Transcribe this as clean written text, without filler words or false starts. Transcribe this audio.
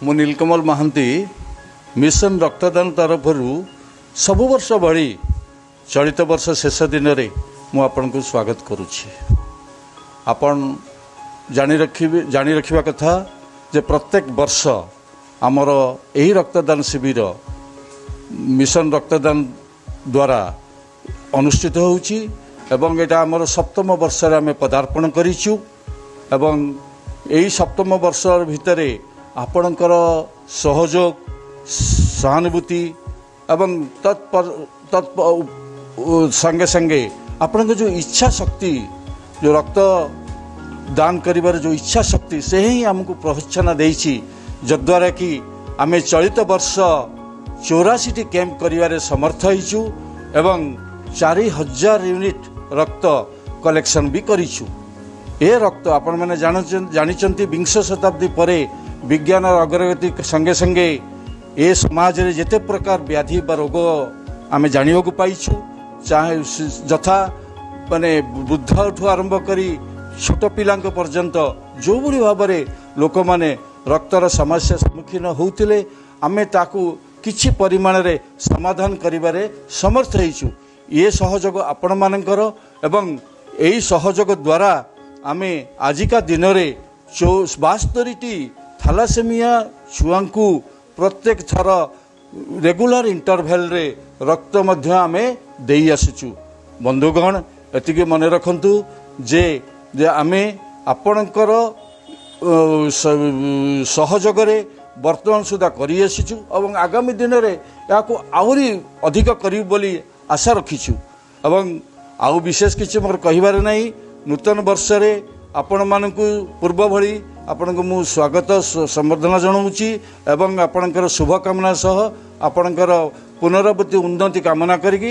ମୁଁ ନୀଲକମଲ ମହାନ୍ତି। ମିଶନ ରକ୍ତଦାନ ତରଫରୁ ସବୁ ବର୍ଷ ଭଳି ଚଳିତ ବର୍ଷ ଶେଷ ଦିନରେ ମୁଁ ଆପଣଙ୍କୁ ସ୍ୱାଗତ କରୁଛି। ଆପଣ ଜାଣି ରଖିବା କଥା ଯେ ପ୍ରତ୍ୟେକ ବର୍ଷ ଆମର ଏହି ରକ୍ତଦାନ ଶିବିର ମିଶନ ରକ୍ତଦାନ ଦ୍ୱାରା ଅନୁଷ୍ଠିତ ହେଉଛି ଏବଂ ଏଇଟା ଆମର ସପ୍ତମ ବର୍ଷରେ ଆମେ ପଦାର୍ପଣ କରିଛୁ। ଏବଂ ଏହି ସପ୍ତମ ବର୍ଷ ଭିତରେ ଆପଣଙ୍କର ସହଯୋଗ, ସହାନୁଭୂତି ଏବଂ ତତ୍ ସଙ୍ଗେ ସଙ୍ଗେ ଆପଣଙ୍କ ଯେଉଁ ଇଚ୍ଛା ଶକ୍ତି, ଯେଉଁ ରକ୍ତ ଦାନ କରିବାର ଯେଉଁ ଇଚ୍ଛା ଶକ୍ତି, ସେ ହିଁ ଆମକୁ ପ୍ରୋତ୍ସାହନ ଦେଇଛି, ଯଦ୍ୱାରା କି ଆମେ ଚଳିତ ବର୍ଷ 84ଟି କ୍ୟାମ୍ପ କରିବାରେ ସମର୍ଥ ହେଇଛୁ ଏବଂ 4000 ୟୁନିଟ୍ ରକ୍ତ କଲେକ୍ସନ୍ ବି କରିଛୁ। ଏ ରକ୍ତ ଆପଣମାନେ ଜାଣିଛନ୍ତି, ବିଂଶ ଶତାବ୍ଦୀ ପରେ ବିଜ୍ଞାନର ଅଗ୍ରଗତି ସଙ୍ଗେ ସଙ୍ଗେ ଏ ସମାଜରେ ଯେତେ ପ୍ରକାର ବ୍ୟାଧି ବା ରୋଗ ଆମେ ଜାଣିବାକୁ ପାଇଛୁ, ଚାହେ ଯଥା ମାନେ ବୃଦ୍ଧଠୁ ଆରମ୍ଭ କରି ଛୋଟ ପିଲାଙ୍କ ପର୍ଯ୍ୟନ୍ତ ଯେଉଁଭଳି ଭାବରେ ଲୋକମାନେ ରକ୍ତର ସମସ୍ୟା ସମ୍ମୁଖୀନ ହେଉଥିଲେ, ଆମେ ତାକୁ କିଛି ପରିମାଣରେ ସମାଧାନ କରିବାରେ ସମର୍ଥ ହେଇଛୁ। ଏ ସହଯୋଗ ଆପଣମାନଙ୍କର ଏବଂ ଏହି ସହଯୋଗ ଦ୍ୱାରା ଆମେ ଆଜିକା ଦିନରେ 72ଟି ଥାଲାସେମିଆ ଛୁଆଙ୍କୁ ପ୍ରତ୍ୟେକ ଥର ରେଗୁଲାର ଇଣ୍ଟରଭେଲରେ ରକ୍ତ ମଧ୍ୟ ଆମେ ଦେଇ ଆସୁଛୁ। ବନ୍ଧୁଗଣ, ଏତିକି ମନେ ରଖନ୍ତୁ ଯେ ଆମେ ଆପଣଙ୍କର ସହଯୋଗରେ ବର୍ତ୍ତମାନ ସୁଦ୍ଧା କରିଆସିଛୁ ଏବଂ ଆଗାମୀ ଦିନରେ ଏହାକୁ ଆହୁରି ଅଧିକ କରିବୁ ବୋଲି ଆଶା ରଖିଛୁ। ଏବଂ ଆଉ ବିଶେଷ କିଛି ମୋର କହିବାର ନାହିଁ। ନୂତନ ବର୍ଷରେ ଆପଣମାନଙ୍କୁ ପୂର୍ବ ଭଳି ଆପଣଙ୍କୁ ମୁଁ ସ୍ୱାଗତ ସମ୍ବର୍ଦ୍ଧନା ଜଣାଉଛି ଏବଂ ଆପଣଙ୍କର ଶୁଭକାମନା ସହ ଆପଣଙ୍କର ପୁନରାବୃତ୍ତି ଉନ୍ନତି କାମନା କରିକି